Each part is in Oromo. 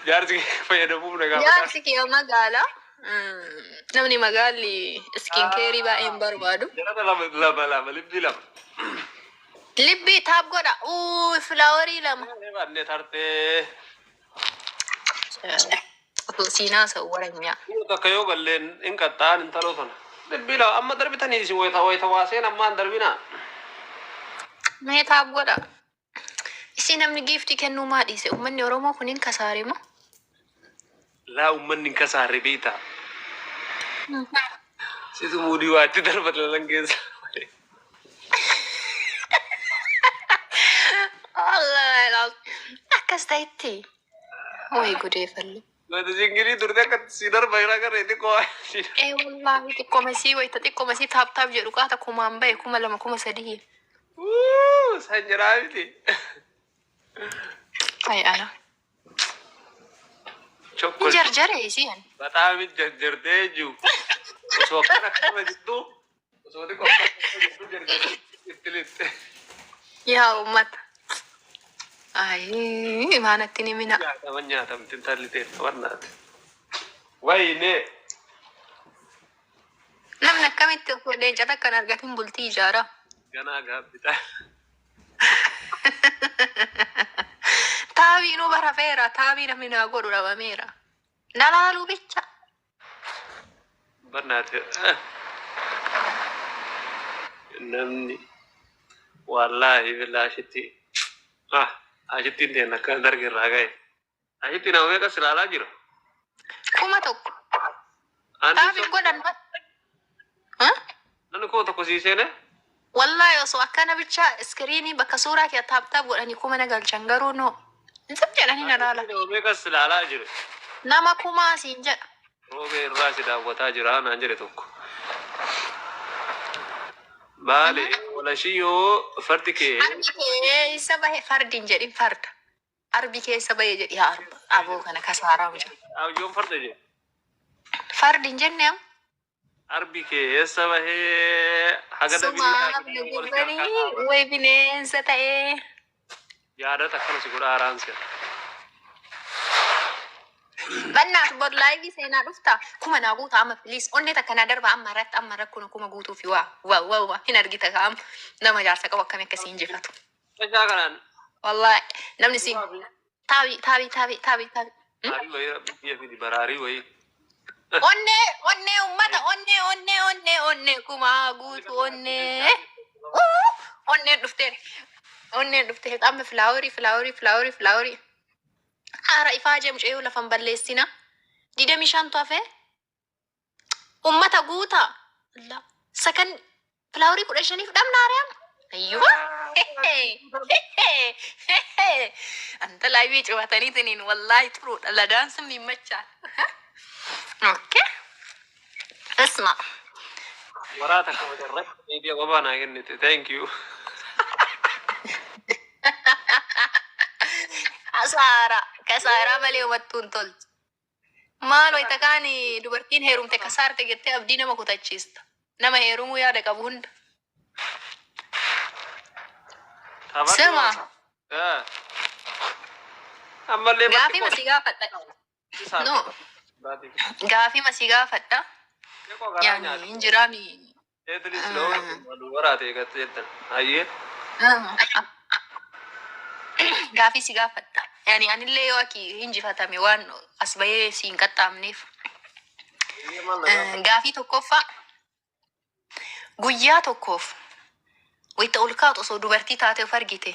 Jaarsi kee fayyadamuuf na gaafata. Jaarsi kiyya magaala. Namni magaalli skin care baay'ee hin barbaadu. Jarana lama lama lama libbii lama. Libbii tap godha. Uu flowerii lama. Banne tartee. Osoo siinaa sa'u waranyaa. Takka yoo galleen hin qaxxa'an intaloo tana. Libbii lama amma darbitanii isin wayita wayita waa seen ammaan darbinaa. Mee tap godha. Isii namni giiftii kennuu maa dhiise? Uummanni Oromoo kun hin kasaare moo? Laa uummanni hin kasaarre beektaa. Situ muudii waa itti darbata lalan keessa. Wallahi akkas ta'etti. Wayi gudee fallu. Wayita singirii turte akka si darba irraa garee xiqqoo waa si Ee wallaahi xiqqooma sii wayita xiqqooma sii tap tap jedhu qaata kumaan bahe 2000 3000. Wuu san jiraa miti. Ay ana. Hin Chokkol jarjare isii ani. Baxaami jarjartee jiru. Osoo akkana akkana jirtu osoo xiqqoo akkana akkana jirtu jarjartee itti lixxe. Yaa uummata. Ayii maanatti ni mina. Nyaatama nyaatamti intalli ta'e barnaati. Wayinee. Namni akkamitti osoo leenca takka hin argatin bultii ijaara? Ganaa gaabbita. Taabiinuu barafeera. Taabii namni naa godhu dhabameera. Na laaluu bicha. Barnaati. Namni wallaahi billaa ashitti ah ashittiin ta'e akka darge irraa ga'e. Ashitti nama meeqa si ilaalaa jira? 1000. Andi Taabiin godhan. Huh? Namni 1000 sii seene? Wallaahi osoo akkana bicha iskiriinii bakka suuraa kee tap tap godhanii kuma na galchan garuu no. Hin sab jedhanii na laala. Nama meeqa si ilaalaa jira? Nama kumaa siin jedha. Roobee irraa si daawwataa jira naan jedhe tokko. Baale walashiyoo fardi kee. Arbi keessa bahe fardi hin jedhin farda. Arbi keessa bahe jedhi yaa arba. Aboo kana kasaaraa mucaa. Abjoon farda jedhe. Fardi hin jenne am. Arbi kee eessa bahee haga Sumaaf nu gubbanii way bineensa ta'ee. Yaadata akkana si godha haaraan si. Bannaaf bor live seenaa dhufta. Kuma naa guuta amma please. Onnee takka naa darba amma irratti amma irratti kun kuma guutuufi waa waa waa waa hin argita kaam nama jaarsa qabu akkamii akka si injifatu. Meeshaa kanaan. Wallahi namni si taabii taabii taabii taabii taabii. Baraarii wayii biyya fidi baraarii wayii. Onnee onnee ummata onnee onnee onnee onnee kumaa guutu onnee. Uu, Onneen dhuftee onneen dhuftee amma flowerii flowerii flowerii flowerii. Haara ifaajee mucayyoo lafan balleessina. 25tu hafee. Ummata guutaa. Allah. Sakan flowerii 15f dhabna ari'am. Ayyuu. Anta live cufataniitiniin wallaahi xuruudha. Ladaan sun mimmachaa. Okay. Isma. Waraa takka macarratti meetii ababaa naa kennite. Thank you. Kasaara. Kasaaraa malee hubattuu hin toltu. Maal wayita kaan dubartiin heerumte kasaarte jettee abdii nama kutachiista. Nama heerumuu yaada qabu hunda. Taphadhu. Sima. Ammallee Gaafii ma si gaafadha. No. Gaafii ma si gaafadha. Yaani Yaani hin jiraami. Eetlis loon waraate eegatte jettan. Hayyee. Gaafii si gaafadha. Yaani anillee yoo aki hinjifatame waan as bahee si hin qaxxaamneef. Hayyee maal na gaafadha? Gaafii tokkoffaa guyyaa tokkoof wayita ol kaatu osoo dubartii taate of argite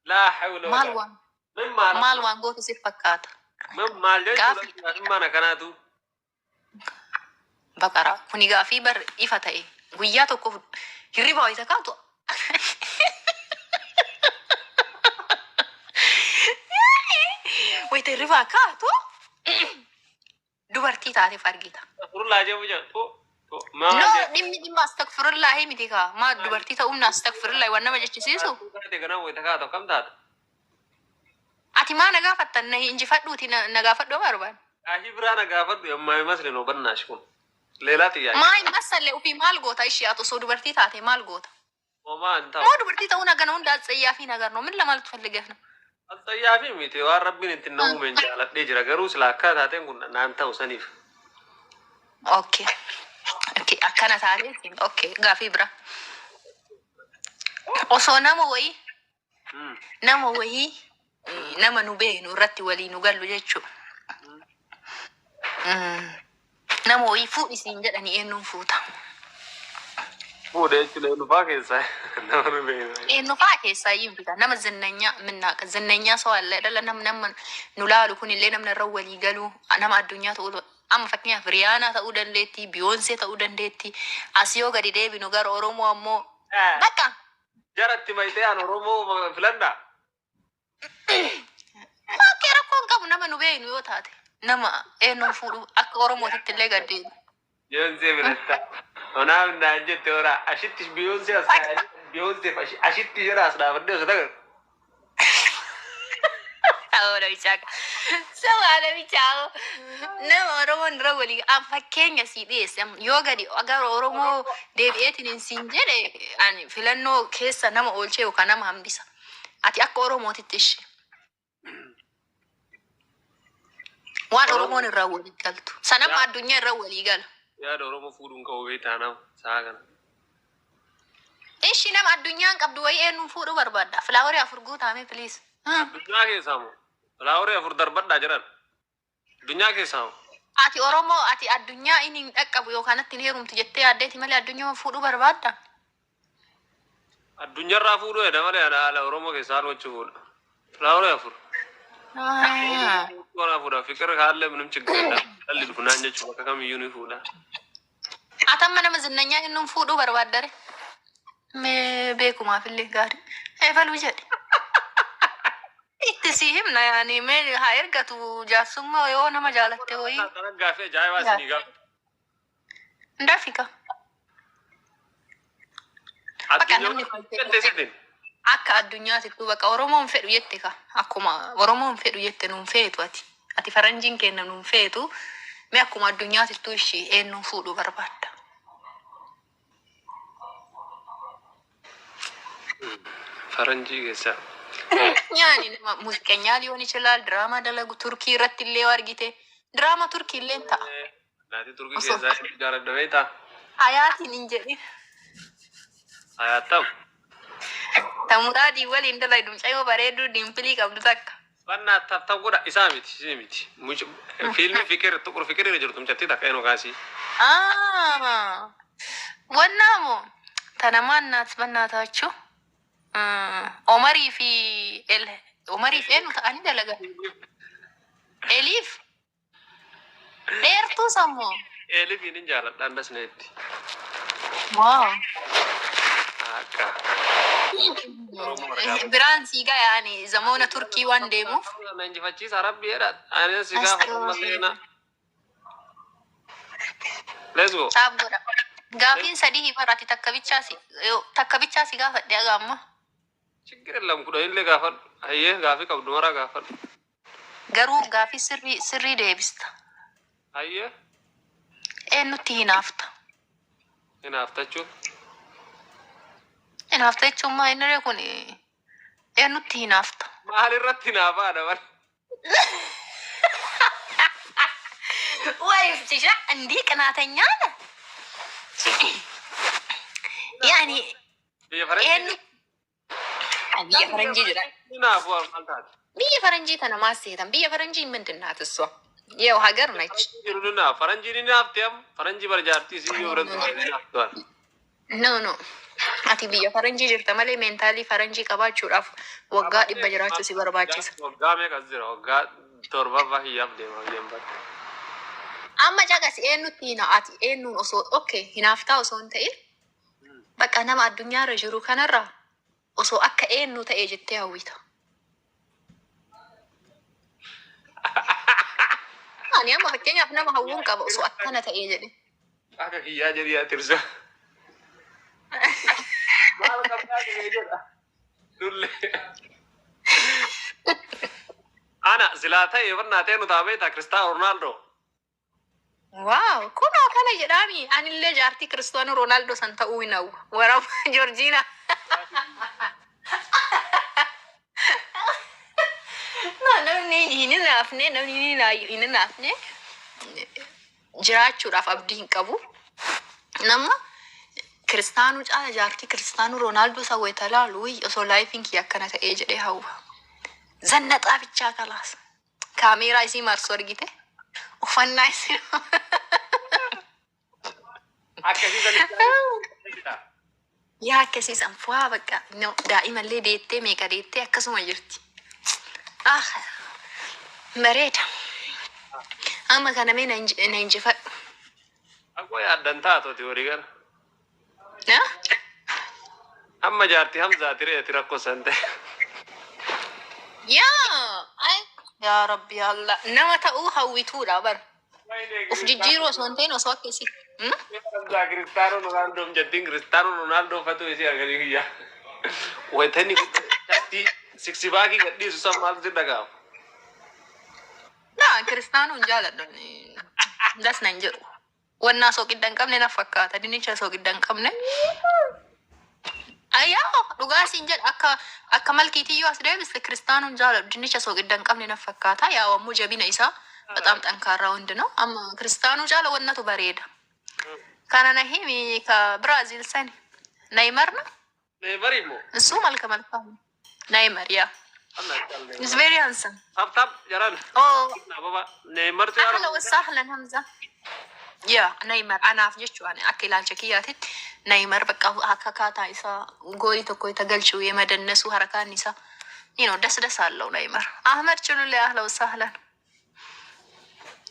Laa hawla maal walaa. waan Min maal maal waan gootu si fakkaata? Min maal jechuudha Gaafii gaafii mana kanaatu. Baqara kuni gaafii bar ifa ta'e guyyaa tokkoof hirriba wayita kaatu wayita hirribaa kaatu dubartii taateef argita. Astagfirullah jedhu jedhu. Maal No, jedhu. dhimmi dhimma astagfirullaahi miti kaa. Maa dubartii ta'uun astagfirullaahi waan nama jechisiisu. Taate ganama wayita kaatu akkam taata? Ati maa na gaafattan na injifadhuuti na na gaafadhu barbaan. Gaafii biraa na gaafadhu ammaa himasle noo bannaash kun. Leelaa xiyyaa. Maa hin massalle ofii maal goota ishee ati osoo dubartii taate maal goota? Homaa hin ta'u. Moo dubartii ta'uun hagana hunda atsayyaa fi nagarnoo min ለማለት ፈልገህ ነው? Asxayyaa fi miti waan Rabbiin ittiin na uumeen jaaladhee jira, garuu sila akka taateen kun naan ta'u saniif. Okay. Okay, akkana taateetiin. Okay, gaafii bira. Osoo nama wayii nama wayii nama nu beeknu irratti walii nu gallu jechuudha. Nama wayii fuudhi siin jedhanii eenyuun fuuta? Fuudhee jechuun eenyufaa keessaa nama nu beeknu? Eenyufaa keessaa iyyuu fita. Nama zinnanyaa minnaqa zinnanyaa soo alle dhala nama nu laalu kunillee namni irra walii galu nama addunyaa ta'uu, amma fakkeenyaaf Riyaanaa ta'uu dandeetti, Biyoonsee ta'uu dandeetti. As yoo gadi deebinu gara Oromoo ammoo bakka Jaratti mayitee an Oromoo filadhaa. Bakkee rakkoo hin qabu, nama nu beeknu yoo taate nama eenyuun fuudhu akka Oromootitti illee gad deebi. Biyoonsee filatta. Onaaf naan jette ora ashitti Biyoonsee as kaa'anii Biyoonsee ashitti jira as dhaabadhee osoo tagan. Nama bichaa saba bichaa nama Oromoon dura walii an fakkeenya sii dhiyeesse. Yoo gadi gara Oromoo deebi'eetiin hin siin jedhe, ani filannoo keessa nama oolchee yookaan nama hambisa. Ati akka Oromootitti ishee. Waan Oromoon irraa walii galtu. Sanamma addunyaa irraa walii gala. Yaada Oromoo fuudhuun qabu beektaa nama sa'a kana. Ishi, nama addunyaan qabdu wayii eenyuun fuudhuu barbaadda? Flowerii afur guutaame, please. Addunyaa keessaa moo? Flowerii afur darbadhaa jedhan. Addunyaa keessaa moo? Ati Oromoo, ati addunyaa inni hin dhaqqabu yookaan atti hin heerumtu jettee yaaddeeti malee addunyaa fuudhuu barbaadda? Addunyaarraa fuudhuu jedha malee ana haala Oromoo keessaa haala wajji fuudha. Flowerii afur. Warraa fuudha. Fiqir kaallee ምንም ችግር የለም. Dhalli dhufunaan jechuun bakka kamiyyuu ni fuudha. Atamma nama zinnanyaa inni fuudhuu barbaaddare? Mee beekumaaf illee gaarii. Eefaluu jedhe. Itti si himna yaani mee haa ergatu jaarsummaa yoo nama jaalatte wayii. Kana gaaffii ajaa'ibaa isinii gaafa. Ndafika. Bakka namni Addunyaa sitin. Akka addunyaatittuu bakka Oromoon fedhu jette ka. Akkuma Oromoon fedhu jette nuun feetu ati. Ati faranjiin kenna nuun feetu. Mee akkuma addunyaatittuu ishii eenyuun fuudhuu barbaadda? Faranjii keessaa. Yaani nama muuziqeenyaa ሊሆን ይችላል, diraamaa dalagu, Turkii irratti illee yoo argite diraamaa Turkii illee ta'a. Naatii Turkii Osoo keessaa inni jaaladha beektaa? Hayaatiin hin jedhin. Hayaattam. Tamuraadii waliin dalagdu mucayyoo bareedduu dimplii qabdu takka. Bannaa tap godha isaa miti, isii miti. Fiilmi Fiqir tuqur Fiqir irra jirtu mucattii takka eenyu kaasii. Ah, wannaamoo tanamaan naat bannaataachuu Omarii fi El Omarii fi eenyu ta'anii dalagan? Eliif dheertuu sammoo. Eelifiin hin jaaladha andas neetti. Wow. Akka. Oromoo argaa. Biraan sii gayaani zamoona Turkii waan deemuuf. Na injifachiisa Rabbi jedha. Ani si gaafa malee na. Let's go. Saaf godha. Gaafiin sadii himarati takka bichaa si gaafadhe haga amma. ችግር የለም, 10 illee gaafadhu. Hayyee, gaafii qabdu maraa gaafadhu. Garuu gaafii sirrii sirrii deebista. Hayyee. Eenyutti hinaafta? Hinaaftachuun. Hinaafta jechuun maa inni ree kun eenyutti hinaafta? Maal irratti hinaafaadha bal? ወይ ፍትሻ እንዲህ ቅናተኛ ነህ? ያኒ Biyya faranjii. eenyu biyya faranjii jira. Hinaafu maal taate? Biyya faranjii tana maal seetan? Biyya faranjii ምንድን ናት እሷ? ያው ሀገር ነች። Jiru ni naaf. Faranjiin ni naafti amma. Faranjii bara jaartii isii yoo biratti ni naaftuwan. No. Ati biyya faranjii jirta malee mentalii faranjii qabaachuudhaaf waggaa 100 jiraachuu si barbaachisa. Waggaa meeqas jira? Waggaa torbaffaa hiyyaaf deema biyyaan bakka. Amma caqasi, eenyutti hina ati eenyuun osoo okay hinaaftaa osoo hin ta'in bakka nama addunyaarra jiru kanarraa osoo akka eenyu ta'e jettee hawwita? Ani amma fakkeenyaaf nama hawwuun qaba osoo akkana ta'e jedhe. Akka kiyyaa jedhii atirsa. Maal qabdaa jedhee jedha. Dullee. Ana silaa ta'e bannaa ta'e nu taabee ta'a Kiristaano Ronaaldo. Wow, kunoo kana jedhaami. Anillee jaartii Kiristaanoo Roonaaldoo san ta'uu hin hawwa. Waraaba Joorjiina. Namni hin hinaafne, namni hin hinaafne jiraachuudhaaf abdii hin qabu. Nama Kiristaanuu caala jaartii Kiristaanuu Roonaaldoo isa wayita laalu, "Wiyy, osoo lifeiin kiyya akkana ta'ee," jedhee hawwa. Zannaxaa bichaa kalaas. Kaameeraa isii marsu argite. Uffannaa isii. Akkasii sanitti. Yaa, akkasii san fu'aa bakka no, daa'imallee deettee meeqa deettee akkasuma jirti. Ah, bareeda. Amma kana mee na injifadhu. Akkoo yaaddan taatoti walii gara. Na? Amma jaartii Hamzaati reeti rakkoo san ta'e. Yaa, ay, yaa Rabbi, yaa Allah. Nama ta'uu hawwituudha bara. Uf jijjiiruu osoo hin ta'in osoo akkasii. Hmm? Hamzaa Kiristaanoo Roonaaldoo jettiin, Kiristaanoo Roonaaldoo uffatu isii arganii kiyya. Wayitani guddatti six packii gadhiisu san maaltu si dhaga'ama? Na, kiristaanuu hin jaaladhu. Das nan jedhu. Wannaa soqidda hin qabne na fakkaata. Dinnicha soqidda hin qabne. Ayyaa, dhugaa siin jedha, akka malkiitiyyuu as deebiste, kiristaanuun jaaladhu. Dinnicha soqidda hin qabne na fakkaata. Yaa, ammoo jabina isaa በጣም ጠንካራ ወንድ ነው። Amma kiristaanuu caala wannatu bareeda. Kana na himi, ka Biraazil sani. Neymar ነው። Neymar immoo. እሱ መልከ መልካም ነው። Neymar, yeah, is very handsome. Tap tap jaran. Oh. Ababa Neymar tu. أهلا وسهلا Hamza. Yaa, Neymar anaaf jechuun akka ilaalcha kiyyaatitti Neymar bakka akka akkaataa isaa goolii tokko itti galchuu የመደነሱ harakaan isaa ደስ ደስ አለው Neymar. Ahmed Chululee, أهلا وسهلا.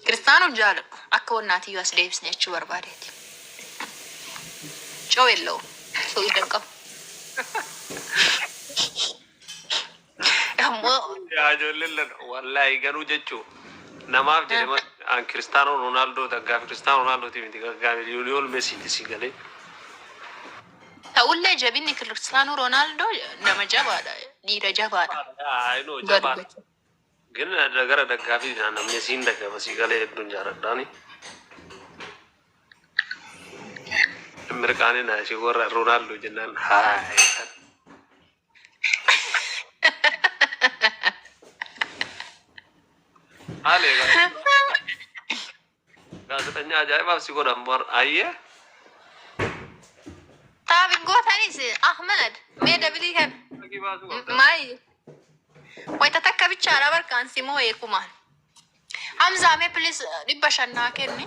Kiristaanuun jaaladhu akka wannaatiyyuu as deebisne jechuu barbaadeeti. ጨው የለውም፣ soqidda hin qabu. Ammoo Yaa, ijoolleen lan wallaahi garuu jechuu namaaf jedhe an Kiristaanoo Roonaaldoo daggaaf, Kiristaanoo Roonaaldootii miti, gaggaafi Liyoonel Meesiiti si galee. Ta'ullee jabinni Kiristaanuu Roonaaldoo nama jabaadha. Dhiira jabaadha. Ayinoo jabaadha. ግን gara daggaafi namni siin daggafa si galee hedduun jaaladhaani. Mirqaanii na ishee warra Roonaaldoo jennaan haay. Haali gaazexanyaa ajaa'ibaaf si godhan bar ayyee. Taabin gootanis Ahmed mee dabilii kan maayi wayita takka bichaadha barkaan si moo'ee kumaan. Hamzaa, mee please 500 naa kenni.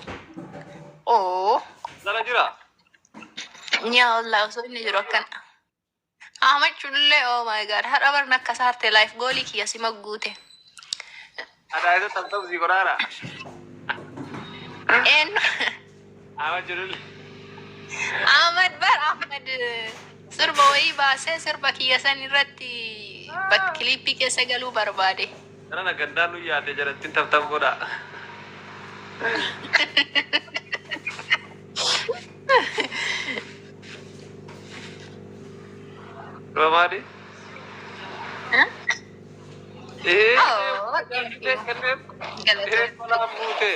Oo. Jala jira. Yaa Allah, osoo inni jiru akkana. Ahmed Chullee, oh my God, har'a barna akka saarte life goalii kiyya si magguute. Adaa isa tap si godhaara. Eenyu? Ahmad jirullee. Ahmad bar, Ahmad sirba wayii baasee sirba kiyya san irratti bakka kilippii keessa galuu barbaade. Kana gandaan nu yaadde jalattiin tap tap godhaa. Maali? Oh, thank you. Ee, Galatoo. kolaan buute.